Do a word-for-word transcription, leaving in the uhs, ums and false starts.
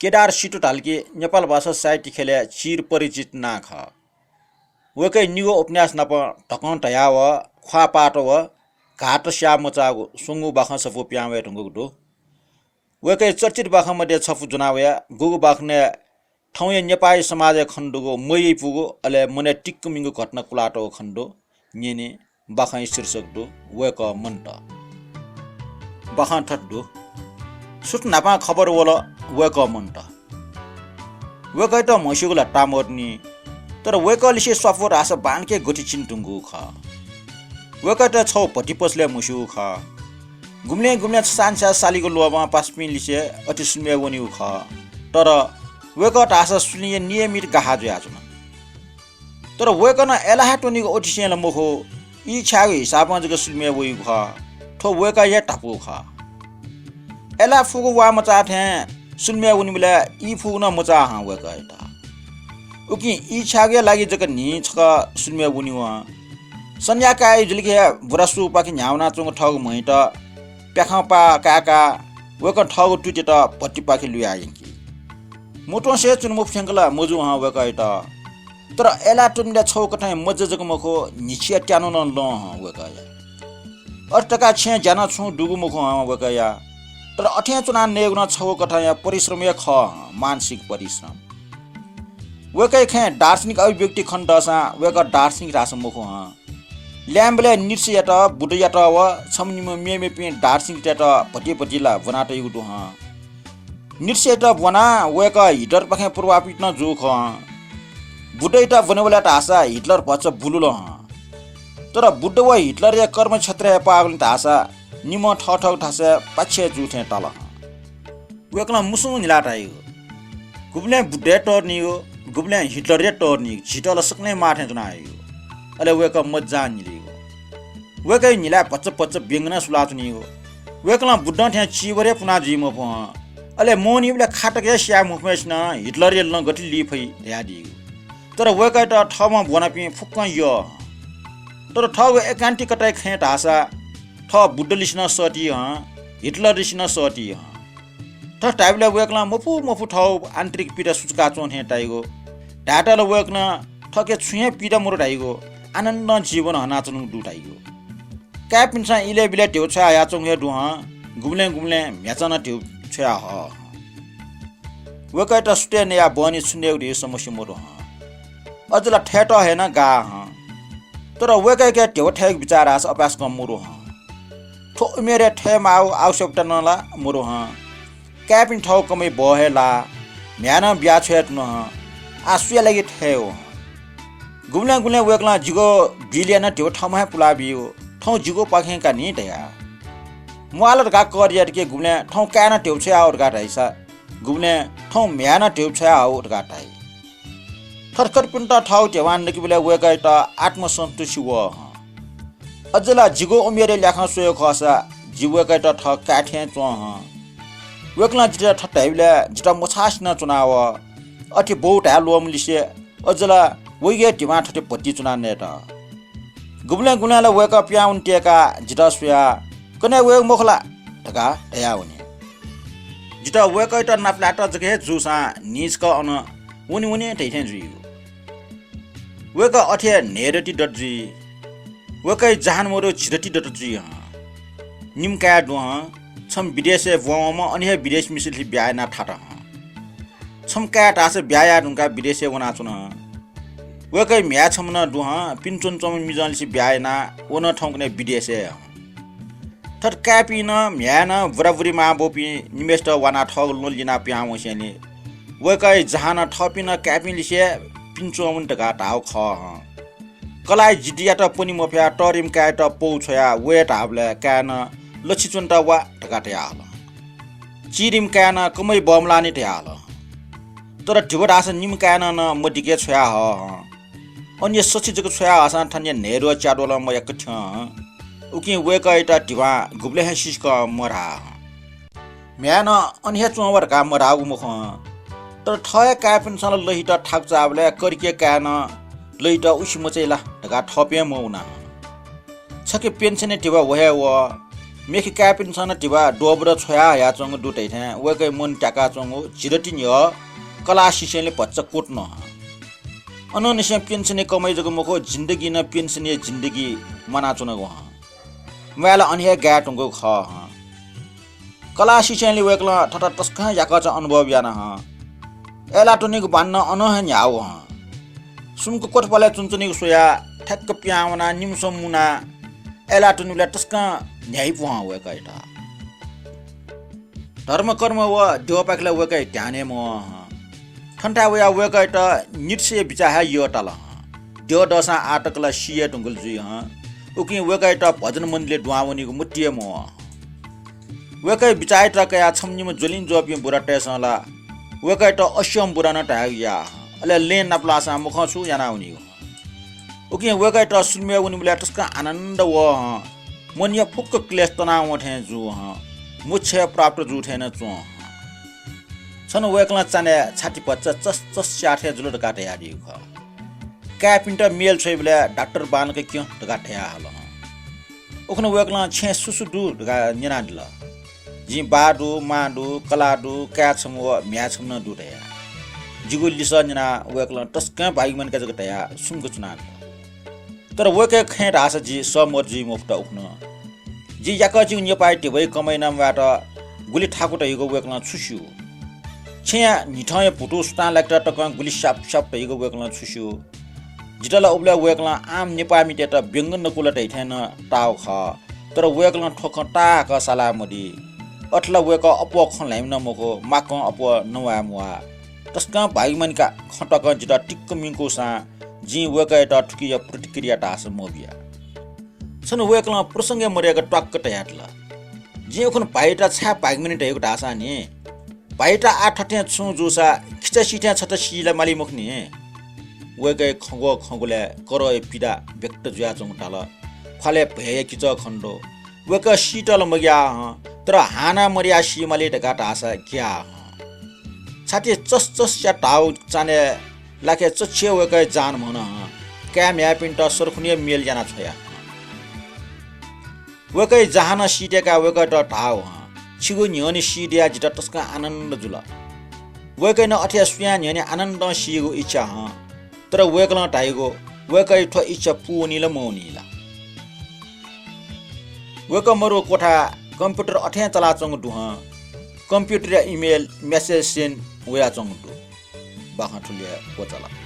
केदार सिटो धाल कि नेपाल भाषा साहित्य ख्यलय् चिरपरिचित नां खः। वय्‌कःया निगू उपन्यास नाप धकं धयाव ख्वाः पात व घात स्याः मचाःगु स्वंगू बाखं सफू पिहां वये धुंकूगु दु। वय्‌कःया चर्चित बाखं मध्ये छपु ज्वना वया। गुगु बाखनय् थौंया नेपाःया समाजय् खने दुगु मयइपुगु अले मनय् तिक्क मिंगु घटना कुलातःगु खने दु। न्यने, बाखंया शीर्षक दु वय्‌कः मन्त। बाखं थथे दु, सुथ न्हापां खबर वल वय्‌कः मन्त। वय्‌कःयात म्हस्यूगु ला ताः मदुनि, तर वय्‌कःलिसे स्वापू धाःसा बांलाक गथे चिने धुंकूगु खः। वय्‌कःयात छगू भति पसलय् म्हस्यूगु खः। गुबलें गुबलें छसांछ्या सालिगु लोभं पासापिंलिसे अथे सुलुमय् वनीगु खः। तर वय्‌कः धाःसा सुलिंया नियमित गाहा जुयाच्वन। तर वय्‌कलं अय्‌लाः हे त्वनीगु अतिशयं ला मखु, ई छ्याःगु हिसाबं जक सुलुमय् वइगु खः। थ्व वय्‌कःया हे धापू खः। अय्‌लाः फुगु वाःमचाः थें सुलुमय् वनीबलय् ई फुगु नं मचाः हं वय्‌कःयात। उकिं ई छ्याःगुया लागि जक न्हिं छकः सुलुमय् वनी वं। सन्ध्याकाः जुलिक हे बुरासुपाखे न्ह्यावनाच्वंगु थःगु म्हैत प्याखं पाः काय्‌काः वय्‌कलं थःगु तुतित भतिपाखे लुया यंकी। मुतुंसे च्वने मफु थ्यंक ला मजू हं वय्‌कःयात। तर अय्‌लाः त्वनेबलय् छगू कथंया मज्जा जक मखु, न्हिच्छिया त्यानु नं लं हं वय्‌कःया। अथे धकाः छेँय् ज्या नं छुं दुगु मखु हं वय्‌कःया। तर अथें च्वनाः नयेगु नं छगू कथंया परिश्रम हे खः हं, मानसिक परिश्रम। वय्‌कःया खँय् दार्शनिक अभिव्यक्ति खने दःसां वय्‌कः दार्शनिक धाःसा मखु हं। ल्याय्‌म्हबलय् नृसिंहयात, बुद्धयात व छम्ह निम्ह मेमेपिं दार्शनिकतय्‌त भति भति ला ब्वना तइगु दु हं। नृसिंहयात ब्वनाः वय्‌कः हिटलरपाखें प्रभावित नं जूगु खः हं। बुद्धयात ब्वनेबलय् धाःसा हिटलर भचा बुलुल हं। तर बुद्ध व हिटलरया कर्मक्षेत्रय् पाःगुलिं धाःसा निम्हं थःथःगु थासय् पाच्छ्यः जू थें ताल हं। वय्‌कलं मुसुं न्हिलाः धाइगु, गुबलें बुद्धया तःधंनिगु, गुबलें हिटलरया तःधंनिगु, झीत ला सकलें माः थें च्वना हइगु। अले वय्‌कः मज्जां न्हिलीगु। वय्‌कःया न्हिलाय् भचा भचा व्यंगनं सुलाच्वनीगु। वय्‌कलं बुद्धं थें चीवर हे पुना जुइ मफु हं। अले मवनीबलय् खातक हे स्याये मफुम्हय्‌सिनं हिटलरया लं गथे ली फइ धयादीगु। तर वय्‌कःयात थःम्हं ब्वनापिं फुक्कं यः हं। तर थःगु एकान्तिकताया खँय् धाःसा थः बुद्धलिसे नं सःती हं, हिटलरलिसे नं सःती हं। थथे धाइबलय् वय्‌कलं मफु मफु थःगु आन्तरिक पीडा सुचुकाच्वं थें धाइगु। धायेत ला वय्‌कलं थःके छुं हे पीडा मदु धाइगु, आनन्दं जीवन हनाच्वनागु दु धाइगु। काय्‌पिन्सं इलय् बिलय् ध्यबा छ्वया हयाच्वंगु हे दु हं, गुबलें गुबलें म्ह्याय्‌चां नं ध्यबा छ्वया हः हं। वय्‌कःयात सुथय् नयाः बहनी छुं नयेगु धइगु समस्या मदु हं। अझ ला थयेत हे नं गाः हं। तर वय्‌कःयाके ध्यबा थयेगु बिचाः धाःसा अपाय्‌सकं मदु हं। थ्व उमेरय् थयेमाःगु आवश्यकता नं ला मदु हं। काय्‌पिं थःगु कमय् बहः हे लाः, म्ह्याय् नं बिया छ्वया धुन हं। आः सुया लागि थयेगु हं? गुबलें गुबलें वय्‌कलं जिगु बिलय् नं ध्यबा थःम्हं हे पुलाबीगु, थौं जिगुपाखें का नि धयाः। म्वाःल धकाः कर यात कि गुबलें थौं काय् नं ध्यबा छ्वया हःगु धकाः धाइसा, गुबलें थौं म्ह्याय् नं ध्यबा छ्वया हःगु धकाः धाइ। थथे खतपिन्त थःगु ध्यबां नकेबलय् वय्‌कःयात आत्मसन्तुष्टि वः हं। अझ ला जिगु उमेरय् ल्याखं स्वयेगु खःसा जि वय्‌कःयात थः काय् थें च्वं हं। वय्‌कलं जितः थथे धाइबलय् जितः मछाःसे नं च्वना वः। अथे बौ धाये ल्वःम्हलिसे अझ ला वइगु हे ध्यबां थथे भति च्वना नयेत। गुबलें गुबलें ला वय्‌कः पिहां वने तयेकाः जितः स्वयाः, "कन्हय् वयेगु मखु ला?" धकाः धयावनी। जितः वय्‌कःयात नापलायेत जक हे जूसां न्हिं छकः अन वने वने धइथें जुइगु। वय्‌कः अथे हे न्हय्‌दति दत जुइ। वय्‌कःया जहान मदु झिदति दत जुइ हं। निम्ह काय् दु हं, छम्ह विदेशय् ब्वंवंम्ह अन हे विदेशी मिसालिसे ब्याहा यानाः थात हं। छम्ह काय् धाःसा ब्याहा याये धुंकाः विदेशय् वनाच्वन हं। वय्‌कःया म्ह्याय् छम्ह नं दु हं, पिने च्वनाच्वंम्ह मिजंलिसे ब्याहा यानाः व नं थौंकन्हय् विदेशय् हं। थथे काय्‌पिं नं म्ह्याय् नं बुराबुरी मांबौपिं निम्हय्‌सित वानाः थःगु लं लिनाः पिहां वंसेंलि वय्‌कःया जहानं थःपिं नं काय्‌पिंलिसे पिने च्वंवनी धकाः धाःगु खः हं। कलाःया जिद्दयात पने मफयाः तःधिम्ह काय्‌यात पौ छ्वयाः वये धाःबलय् काय्‌नं लच्छि च्वनेत वा धकाः धयाहल। चिधिम्ह काय्‌नं कमय् बमलाःनि धयाहल। तर धिबा धाःसा निम्ह काय्‌नं नं मदिके छ्वया हः हं। अन हे सछि जक छ्वया हःसां थन हे न्हय्‌द्वः च्याद्वलं मयाक थ्यं हं। उकिं वय्‌कःयात धिबां गुबलें हे सिसकं मधाः हं। म्ह्याय्‌नं अन हे च्वं वा धकाः मधाःगु मखु हं। तर थः हे काय्‌पिन्सं ला लहित थाकु चाःबलय् करिके काय्‌नं लहित उसि मचाइ ला धकाः थःपिं हे मवना हं। छखे पेन्सनय् धिबा व हे वः। मेखे काय्‌पिन्सं नं धिबा द्वःबुद्वः छ्वया हयाच्वंगु दु धइथें वय्‌कःया मन त्याकाच्वंगु झिदति न्ह्यः कलाः सिसेंलि भचा क्वतुन हं। अनंनिसें पेन्सनया कमाइ जक मखु, जिन्दगी नं पेन्सनया जिन्दगी म्वानाच्वनागु हं। म्वाये ला अन हे गाये धुंकूगु खः हं। कलाः सिसेंलि वय्‌कलं थःत तसकं याकःचा अनुभव याना हं। अय्‌लाः त्वनीगु बान नं अनं हे न्ह्याःगु हं। सुम्क क्वथपालय् च्वनाच्वनीगु स्वयाः ठ्याक्क पिहां वनाः निम्हस्वम्ह मुनाः अय्‌लाः त्वनीबलय् तसकं न्ह्याइपु हं वय्‌कःयात। धर्मकर्म व द्यःपाखे ला वय्‌कःया ध्यान हे मवं हं। थन थाय् वयाः वय्‌कःयात नितसया बिचाः हे यःताल हं। द्यः दःसां आः तक ला सी हे धुंकल जुइ हं। उकिं वय्‌कःयात भजन मण्डलीइ दुहां वनीगु मतिइ हे मवं हं। वय्‌कःया बिचाःयात कयाः छम्ह निम्ह ज्वलिं ज्वःपिं बुरातय्‌सं ला वय्‌कःयात अस्यम्ह बुरा नं धायेगु याः हं। अले लँय् नापलाःसां मखं छु याना वनीगु हं। उकिं वय्‌कःयात सुलुमय् वनीबलय् तसकं आनन्द वः हं। मनया फुक्क क्लेश तनावं थें जू हं। मोक्ष प्राप्त जू थें नं च्वं हं। छन्हु वय्‌कलं चान्हय् छाति भचा चस चस स्याः थें जुल धकाः धयादीगु खः। काय्‌पिन्त मेल छ्वइबलय् डाक्टर बांलाक क्यँ धकाः धयाहल हं। उखुन्हु वय्‌कलं छेँय् सु सु दु धकाः न्यनादिल। जिं बाः दु, मां दु, कलाः दु, काय् छम्ह व म्ह्याय् छम्ह नं दु धया। जिगु लिसः न्यनाः वय्‌कलं तसकं भाग्यमानका जक धयाः सुम्क च्वनादिल। तर वय्‌कःया खँय् धाःसा जि सहमत जुइ मफुत उखुन्हु। जिं याकःचिगु नेपाःया धिबा कमाइ याना म्वायेत गुलि थाकु धइगु वय्‌कलं छु स्यू? छेँया न्हिथंया भुतू सुतां लाकेत तकं गुलि स्याप स्याप धइगु वय्‌कलं छु स्यू? जितः ला उबलय् वय्‌कलं आम नेपाःमितय्‌त व्यंग नकूल धइथें नं ताःगु खः, तर वय्‌कलं थ्व खँ ताहाकः साला मदी। अथे ला वय्‌कः अप्वः खँ ल्हाइम्ह नं मखु, माकं अप्वः नवाये म्वाः। तसकं भाग्यमानका खँ तकं जितः तिक्क मिंकूसां जिं वय्‌कःयात थुकिया प्रतिक्रिया धाःसा मबिया। छन्हु वय्‌कलं प्रसंगय् मदय्‌क त्वाक्क धयादिल। जिं उखुन्हु भाइत छाय् भाग्यमानी धयागु धाःसा नि, भाइत आः थथें छुं जूसा खिचा सी थें छता सी ला माली मखु नि। वय्‌कःया खँग्वः खँग्वलय् करया पीडा व्यक्त जुयाच्वंगु धाल। ख्वालय् भयया किचः खने दु। वय्‌कः सीत ला मग्याः हं, तर हानं मदयाः सी माली धकाः धाःसा ग्याः हं। छाति चस चस स्याः धाःगु चान्हय् लाखे चच्छि हे वय्‌कःया जहान म्हन हं। काय् म्ह्याय्‌पिन्त सरखुन्हुया मेल याना छ्वया हं। वय्‌कःया जहानं सी दय्‌काः वय्‌कःयात धाःगु हं, छिगु न्ह्यःने सी दयाः जितः तसकं आनन्द जुल। वय्‌कःया नं अथे हे सुयां न्ह्यःने आनन्दं सीगु इच्छा हं, तर वय्‌कलं धाइगु वय्‌कःया थ्व इच्छा पूवनी ला मवनी ला? वय्‌कः मरुगु क्वथाय् कम्प्युटर अथें चलाच्वंगु दु हं। कम्प्युटरया email message send वयाच्वंगु दु। बाखं थुलि हे क्वचाल।